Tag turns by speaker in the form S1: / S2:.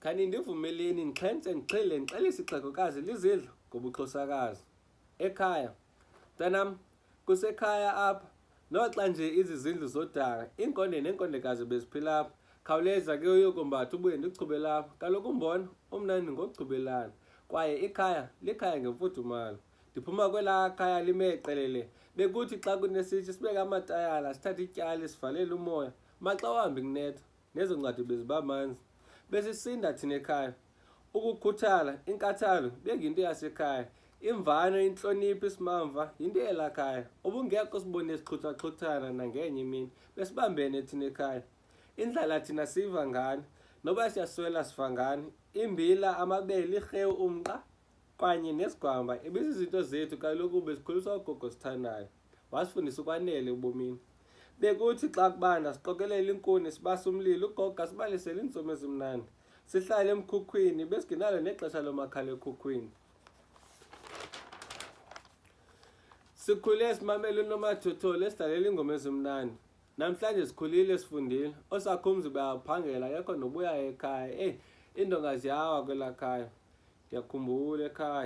S1: Khanindivumeleni ndixhentse ndixhile ndixelise ixhegokazi lizidlo ngobuxhosakazi. Ekhaya. Mntanam, kusekhaya apha. Noxa nje izizindlu zodaka, iinkonde neenkondekazi beziphila apha. Khawuleza ke uyokombatha ubuye ndichubele apha. Kaloku umbona umnandi ngokuchubelana. Kwaye ikhaya likhaya ngemfudumalo. Ndiphuma kwelaa khaya lime qelele. Bekuthi xa kunesitshi sibeke amatayala, sithathe ityali sivalele umoya. Maxa wambi kunetha, nezo ncwadi beziba manzi. Besisinda thina ekhaya. Ukukhuthala, inkathalo bengiyinto yasekhaya. Imvano, intlonipho, isimamva yinto yelaa khaya. Ubungekho sibone sixhuthaxhuthana nangenye imini. Besibambene thina ekhaya. Indlala thina siva ngani. Noba siyaswela siva ngani. Imbila, amabele, irhewu, umqa kanye nesigwamba ibizizinto zethu kaloku besikhuliswa ugogo sithandayo. Wasifundisa ukwanele ebomini. Bekuthi xa kubanda siqokelele iinkuni sibase umlilo, ugogo asibalisele iintsomi ezimnandi. Sihlale emkhukhwini besingenalo nexesha lomakhalekhukhwini. Sikhule simamele unomathotholo esidlalela iingoma ezimnandi. Namhlanje sikhulile sifundile. Osakhumzi bayaphangela akekho nobuya ekhaya. Eyi, iindonga ziyawa kwelaa khaya. Ndiyakhumbula ekhaya.